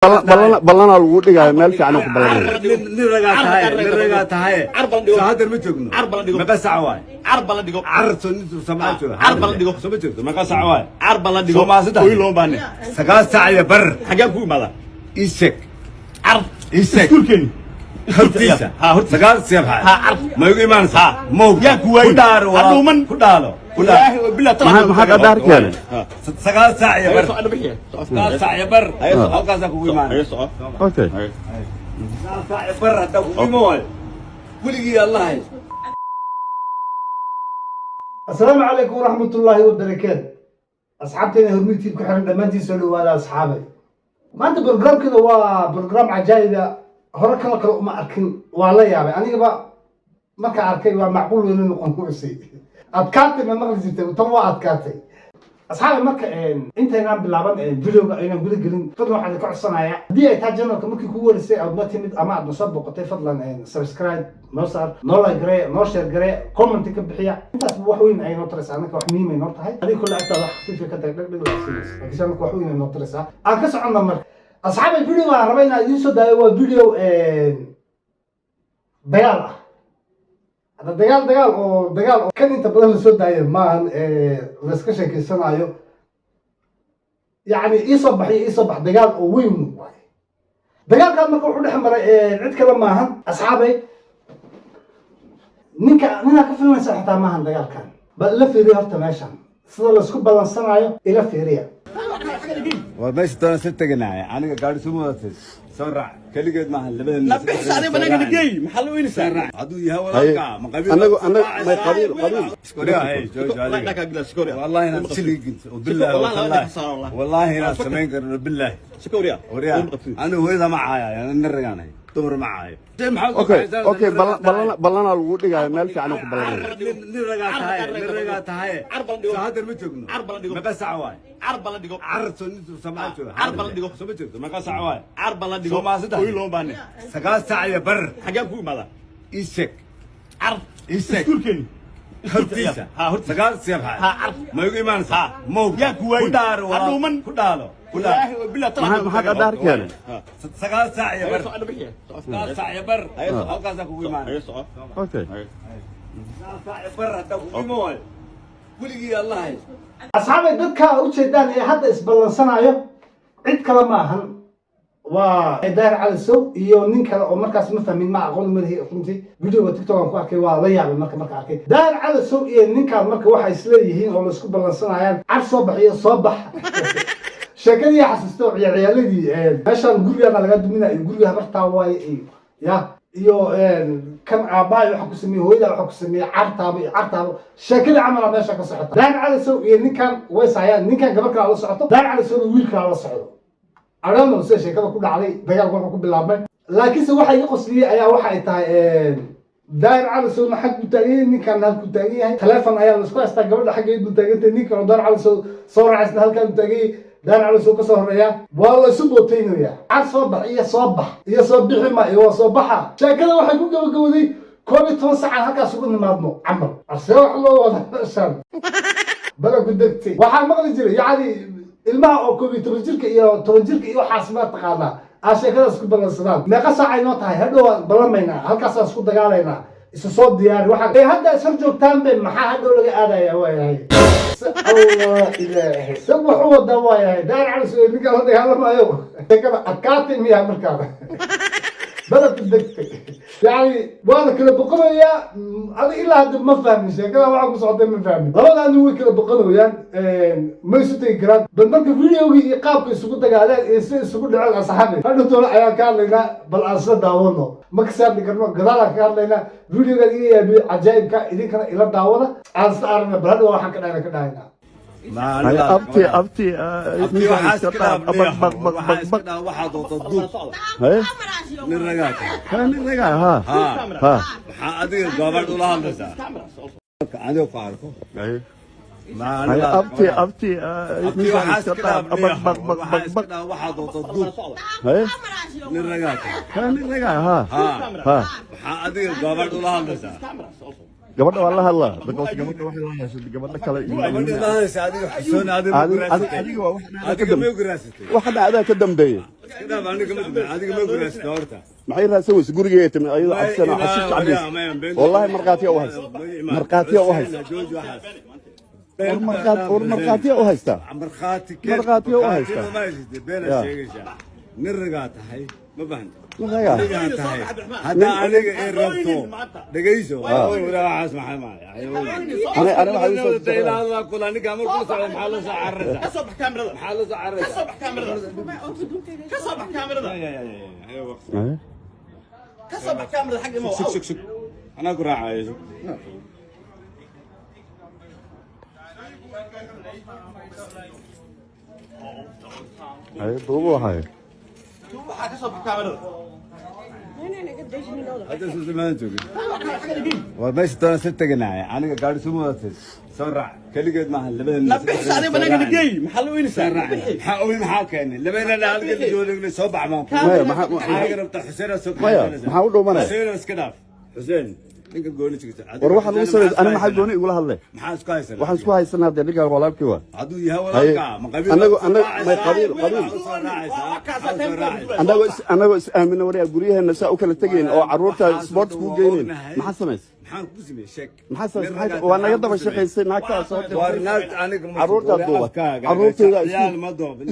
Ballanaa lagu dhigaayo, meel fiican ku ballanaya. Nin ragaa tahay, nin ragaa tahay. Soo hadda ma joogno? Meeqa sac waay? Car soo nin soo ma joogo? Soo ma joogto? Meeqa sac waay? Soo ma saddex 9:15. Ii sheeg, ii sheeg hortiisa 9 sac ma igu imaanaysaa? Ma hubta? Ku dhaaro walaal, ku dhaalo, ku dhaaro. Maxaa qadaar keenay? 9:15, 9:15 halkaasaa kugu imaanaya. Okay. 9:15 haddaa kugu iman waayo, weligii Allahay. Asalaamu calaykum waraxmatullaahi wabarakaatu. Asxaabteena Hormuud ku xiran dhammaantiin, soo dhawaada asxaabay. Maanta programkeeda waa program cajaa'iba, hore kala kale uma arkin. Waa la yaabay anigaba markaan arkay. Waa macquul weyne noqon kucusay. Adkaatay ma maqli jirtay? Tan waa adkaatay, asxaabi. Marka intaynaan bilaaban videoga, aynaan guda gelin, fadlan waxaan idinka codsanayaa, haddii ay tahay channelka markii kugu warisay aad noo timid ama aad nasoo boqotay, fadlan subscribe noo saar, noo like garee, noo share garee, comment ka bixiya. Intaas wax weyn ay noo taraysaa annaka, wax muhiim ay noo tahay. Adiga kulle agtaada wax khafiifa ka tag dheg dheg la siinaysa, laakiinse annaka wax weyn ay noo taraysaa. Aan ka soconna marka, asxaabi. Video aan raba inaan idiin soo daayo waa video dagaal ah. Hadda dagaal, dagaal oo dagaal oo kan inta badan lasoo daayo maahan, layska sheekaysanaayo. Yacni iisoo bax iyo iisoo bax, dagaal oo weyn waaye. Dagaalkan marka wuxuu dhex maray cid kale maahan, asxaabay, ninka ninaa ka filanaysa xitaa maahan dagaalkan. Bal ila fiiriya horta meeshan sida laysku balansanaayo, ila fiiriya. War meesha doona sla teganaya. Aniga gaari suma wadatay, soo raac. Keligeed maaha, labada. Hadduu yahay walaalka ma qabiil? Anagu may qabiil qabiil. Wallahi inaad siligin, billahi wallahi wallahi inaad samayn karno, billahi. Waryaa, anigu hooyada ma caaya, nin ragaanahay, dumar ma caayo. Okay, ballanaa lagu dhigaayo, meel fiican ku ballanaya. Nin ragaa tahay, nin ragaa tahay. Soo hadda ma joogno? Meeqa sac waay? Car soo nin soo ma joogo? Soo ma joogto? Meeqa sac waay? Soo ma 9:15. Ii sheeg, ii sheeg hortiisa 9 sac ma igu imaanaysaa? Ma hubta? Ku dhaaro walaal, ku dhaalo, ku dhaaro. Maxaa qadaar keenay? 9:15, 9:15 halkaasaa kugu imaanaya. Okay. 9:15 haddaa kugu iman waayo, weligii Allahay. Asxaabay, dadka ujeedaan ee hadda isballansanaayo cid kale ma ahan, waa Daahir Cali Sow iyo nin kale oo markaas ma fahmin, ma aqoon madahi runtii. Videoga TikTok aan ku arkay, waa la yaabay marka arkay Daahir Cali Sow iyo ninkaan. Marka waxay isleeyihiin oo laisku ballansanayaan car soo bax iyo soo bax. Sheekadii xasuusto ciyaaladii meeshaan gurigaana laga dumina iyo guriga habartaa waaye iyo ya iyo kan aabbahay waxa ku sameeyey, hooyada waxa ku sameeyey, cartaaba iyo cartaaba. Sheekadii camala meesha ka socota. Daahir Cali Sow iyo ninkan way saayaan, ninkan gabar kala la socoto, Daahir Cali Sow wiil kala la socdo. Adhano sida sheekada ku dhacday, dagaalku wuxuu ku bilaabmay, laakiinse waxa iga qosliyey ayaa waxa ay tahay, Daahir Cali Sowna xag buu taagan yahay, ninkan halkuu taagan yahay. Telephone ayaa laisku haystaa, gabadha xaggeed buu taagan tahay, ninkan oo Daahir Cali Sow soo raacaysna halkaan buu taagan yahay. Daahir Cali Sow kasoo horeeya, waa la isu bootaynayaa, car soo bax iyo soo bax iyo soo bixi ma iyo waa soo baxa. Sheekada waxay ku gabagabowday 11 sacaan halkaas ugu nimaadno camal. Arsee wax loo wada meeshaan bala ku degtay. Waxaa maqli jiray, yacni, ilmaha oo 11 jirka iyo 10 jirka iyo waxaas ma taqaanaa aa sheekadaas ku ballansadaan. Meeqa saacay noo tahay? Hadhow waan ballamaynaa, halkaasaan isku dagaalaynaa, isu soo diyaari. Waxaa ee hadda is hor joogtaan be, maxaa hadhow laga aadaya? Waayahay, Allah ilaahay, se wuxuu wadaa waayahay. Daahir Cali Sow ninkaan la dagaalamayo, sheekada adkaatay miyaa? Markaa balabku degtay, yani waa la kala boqonayaa. Adi ilaa hadda ma fahmin sheekada waxa ku socotay, ma fahmin. Labadaa nin way kala boqonayaan, ma isu tegi karaan. Bal marka videogii iyo qaabka isugu dagaaleen iyo si isugu dhaceen, asxaabi, hadhow toona ayaan ka hadlaynaa. Bal aan isla daawano, ma ka saarni karno, gadaalaan ka hadlaynaa. Videogan iga yaabiyo cajaa'ibka, idinkana ila daawada, aan isla aragna. Bal hadhow waxaan ka dhahaynaa. Abti, abti, ninkaan iska dhaaf. Baq baq baq baq baq. Waxaa doonta duub. Haye. Nin ragaa tahay. Ha, nin ragaa, ha. Ha. Ha. Maxaa adiga gabadh ula hadlaysaa aniga ku arko? Haye. Haye, abti, abti, ninkaan iska dhaaf. Baq baq baq baq baq. Waxaa doonta duub. Haye. Nin ragaa tahay. Ha, nin ragaa, ha. Ha. Ha. Maxaa adiga gabadh ula hadlaysaa? Gabadha waa la hadlaa because gabadha waxay la heshay gabadha kale iyo Gabadha la hadlaysa adiga, Xuseen, adiga ma guraasatay? Adiga waa wax dhacdaa ka Adiga ma dambeeyay. guraasatay? Wax dhacdaa ka dambeeyay. Iska dhaaf, aniga ma dambeeyay. Adiga ma guraasatay horta? Maxay raadsan weyse? Gurigeeda timi ayadoo cabsan oo xashiish cabaysa. Wallahi markhaatiya u haysta, markhaatiya u haysta. Jooji waxaas. War markhaati, war markhaatiya u haysta. Markhaati. Markhaatiya u haysta. Ma haysatay? Beena Ya. sheegaysaa. Nin ragaa tahay, ma fahanta? Ragaa. Ragaa tahay. Haddaa aniga ay rabto, dhegayso, waxaas maxay maahay? Ani waxaa ii soo Ilaa kula ninka markuu socdo, maxaa la soo cararaysaa? Ka soo bax kaamirada. Maxaa la soo cararaysaa? Ka soo bax kaamirada. Ka soo bax kaamirada. Ya, ya, ya, ya, ya, waqti. Eh? Ka soo bax kaamirada, xagga imow. Sug, sug, sug, anaa ku raacayo, sug. Ay, duubu ahay. Waxaa ka soo bax kaamirada. Hadda soo samaan joogin. War meesha doona si teganaya. Aniga gaari suma wadatay, soo raac. Keligeed maaha, labada. Na bixis, adiga banaanka na geey. Maxaa loo Soo weynaysaa? raac. Maxaa oy, maxaa keenay labadana halkan joogna? Soo bax maan. Maya, maxaa Maxaa rabtaa, Xuseen? Soo Maya, maxaa u dhuumanaya? Xuseen, iska dhaaf. Xuseen ninka gooni jigta. War waxaa lagu sameeyay, ani maxaa gooni igula hadlay? Maxaa isku haysanaa? Waxaan isku haysanaa dee ninkaan walaalkii waa. Hadduu yahay Haye. walaalka, ma qabiil? Anagu may qabiil qabiil. Anagoo is aamina, waryaa, guryaheena saa u kala tegayn oo carruurta sports kuu geynayn, maxaa samaysay? Maxaan ku sameeyey? Sheeg. Maxaa samaysay? Waa naga daba shaqaysay, naagtaa soo War dirtay. naag aniga ma Carruurtaa duuba, carruurtayda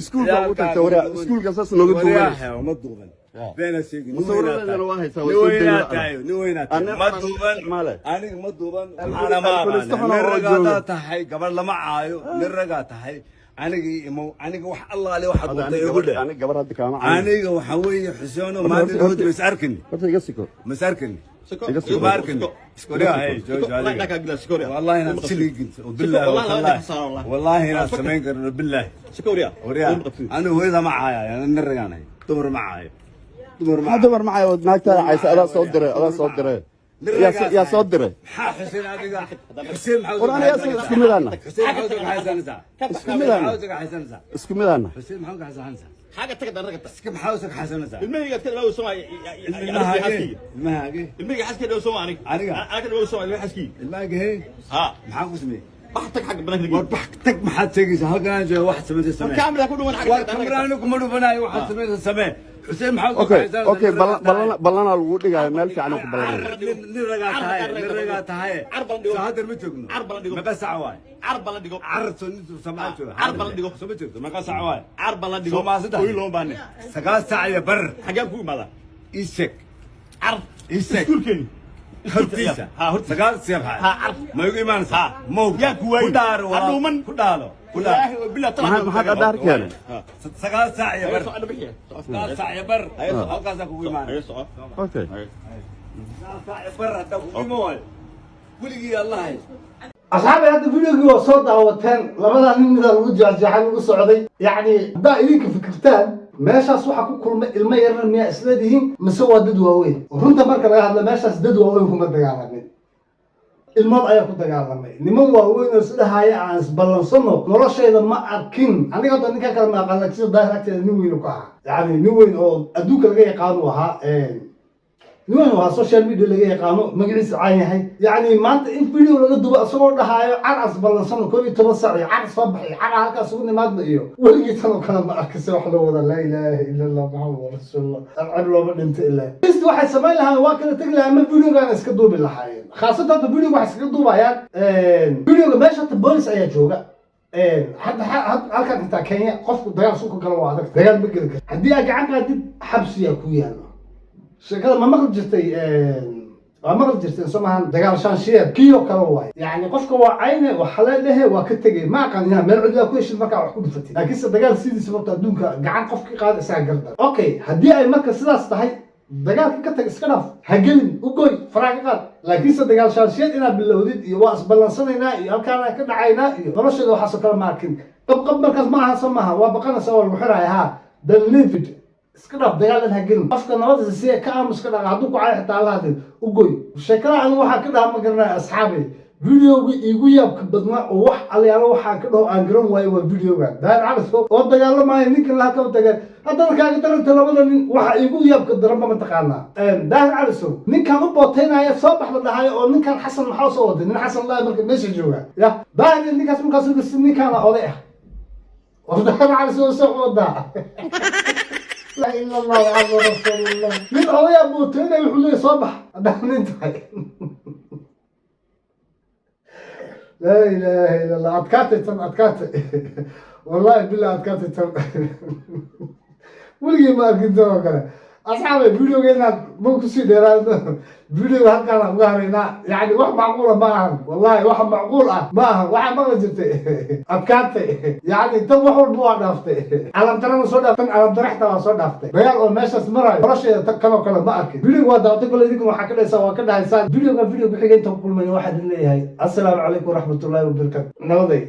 iskuulka ugu tagtay. Waryaa, iskuulka saas nooga duubanaysa. Ma duuban, beena sheegin. Musawiradeedana waa haysaa, waa Nin soo weynaa dayna. tahay, nin weynaa tahay. Ana- Ma duuban. Male. Aniga ma duuban. Ana ma Alkoholista aqaan. xun Nin oo ragaa jooga. tahay, gabar lama caayo. Nin ragaa tahay, aniga ii imow. Aniga wax allaale waxaad Hadda wadtay aniga igu dheh. Aniga gabar hadda kaama caayo. Aniga waxa weeye, Xuseeno, maalin Horta- ma is arkin, Horta iga siko. ma is arkin. Iga siko. Ma arkin. Hey, jooji adiga. والله انا سلي قلت وبالله والله والله انا سمين قرن بالله. وريا انا هو معايا، انا نرجعني دمر معايا، دمر Maxaa معايا. dumar macaayo? Naagtaada caysa, adaa soo diray, adaa soo diray. Yaa soo diray? maxaa Xuseen adiga, Xuseen maxaa? War aniga asaga isku mid aana. Xuseen maxaa haysanaysaa? Isku mid aana. Maxaa haysanaysaa? Isku mid aana. Xuseen maxaa haysanaysaa? Xagga taga, daragta. Iska maxaa haysanaysaa? Ilmahayga ka dhaw soo. Ilmahaage, ilmahaage. Ilmahayga xaskii dhaw soo aniga. Aniga? Aniga dhaw soo ilmaha xaskii. Ilmahaage hey. Ha. Maxaa ku sameeyey? Bax, tag xagga banaanka. War bax, tag. Maxaad sheegaysaa? Halkan aan jooga, wax samaysa samee. Kaamira ku dhuwan xagga. War kamera anigu kuma dhufanayo. Waxaad samaysa samee. Xuseen maxaa? Okay, okay, ballanaa lagu dhigaayo, meel fiican ku ballanaya. Nin ragaa tahay, nin ragaa tahay. Soo hadda ma joogno? Meeqa sac waay? Carba la dhigo. Carar soo nin Soomaali jooga. Carba la dhigo. Soo ma joogto? Meeqa sac waay? Carba la dhigo. Soo maa saddex? Oy, loo baane. 9:15. Xagee ku imaada? Ii sheeg. Car. Ii sheeg. Iskuulkeeni. Hortiisa. Ha, hortiisa. 9 siyaab. Ha, car. Ma igu imaanaysaa? Ha. Ma og. Yaa ku waayey. Ku dhaaro. Ha dhuuman. Ku dhaalo, ku dhaalo. Ilaahi oo bilaa Maxaa qadaar keenay? 9:15, 9:15 halkaasaa kugu imaanaya. Okay. 9:15 haddaa kugu iman waayo, weligii Allahay. Asxaabi, hadda videogii waa soo daawateen. Labadaa nin midaa lagu jeexjeexay, lagu socday. Yacni haddaa idinka fikirtaan, meeshaas waxaa ku kulmay ilmo yarna miyaa isleedihiin mise waa dad waaweyn? Runta marka laga hadlo, meeshaas dad waaweyn kuma dagaalamin, ilmood ayaa ku dagaalamay. Niman waaweyn oo isdhahaya aan isballansano, noloshayda ma arkin. Aniga hadda ninkan kale ma aqaan, laakiin sida Daahir agteeda nin weyn ku ahaa, yacni nin weyn oo adduunka laga yaqaano ahaa, nin weyn oo ahaa social media laga yaqaano, magaciisa caan yahay. Yacni maanta in video laga dubo isagoo dhahaayo car as ballansano 11 saac iyo car soo baxay, car halkaas ugu nimaadna iyo weligii tan oo kale ma arkase. Wax loo wada, laa ilaaha ila Allah, Maxamed rasuulullah, alcab looma dhinto. Ilaa ist waxay samayn lahaayeen waa kala tegi lahaa ama videogan iska duubi lahaayeen. Khaasatan hadda videoga waxay iskaga duubayaan videoga meesha hata boolis ayaa jooga. Hadda halkan xitaa Kenya qofku dagaal suuka galo waa adag, dagaal ma geli karto. Haddii aad gacan qaadid, xabsiyaa ku yaalo. Sheekada ma maqli jirtay? Waa maqli jirtay, soo maahan? Dagaal shaanshiyeed kii oo kale waay. Yacni qofka waa cayne, waxa la dhehe waa ka tegay, ma aqaan inaa meel cidlaa ku heshid markaa wax ku dhufatid, laakiinse dagaal sidiisa horta adduunka gacan qofkii qaada isaga gardan. Okay, haddii ay marka sidaas tahay, dagaalka ka tag, iska dhaaf, ha gelin, u goy, faraha ka qaad. Laakiinse dagaal shaanshiyeed inaad bilowdid iyo waa isballansanaynaa iyo halkaana ka dhacaynaa iyo nolosheeda waxaasoo kale ma arkin. Qabqab markaas ma aha, soo maaha? Waa baqanaysa, waa lagu xiraya. Ha, then leave it, iska dhaaf, dagaal dhan ha gelin. Qofka nabadiisa si ka aamus ka dhaqa, hadduu ku caayo xitaa la hadlin, u goy. Sheekada anigu waxaa ka dhaha ma garanayo, asxaabi. Videoga iigu yaabka badnaa oo wax alyaalo waxaan ka dhaho aan garan waayo waa videogan Daahir Calasow oo dagaalamaya ninka laha kaba tagaan. Haddana kaaga daranta, labada nin waxa iigu yaabka daranba mataqaanaa? Daahir Calasow ninkan u booteynaya soo bax la dhahayo oo ninkan Xasan maxaa soo waday, nin Xasan laha marka meesha jooga ya Daahir iyo ninkaas markaas u ninkaana oday ah war Daahir Calasow soo wadaa. Laa ila Allah muhammad rasuulullah. Nin odayaa booteynaya, wuxuu leeyahay soo bax haddaan nin tahay. Laa ilaaha illa Allah. Adkaatay tan, adkaatay, wallahi billah, adkaatay tan. Weligii ma arkin tan oo kale. Asxaabay, videogeena ma kusii dheeraadno, videoga halkaan uga haraynaa. Yani wax macquula ma ahan, wallahi wax macquul ah ma ahan. Waxaa maqli jirtay adkaatay, yani tan wax walba waa dhaaftay. Calamtarana soo dhaaftay, tan calamtara xitaa waa soo dhaaftay. Dagaal oo meeshaas marayo nolosheeda tan kanoo kale ma arkin. Videoga waa daawatay kole, idinkuna waxaa ka dhahaysaa, waa ka dhahaysaan. Videoga video ku xiga inta ku kulmayna waxaa idin leeyahay assalaamu calaykum waraxmatullaahi wabarakaatu. Nabaday.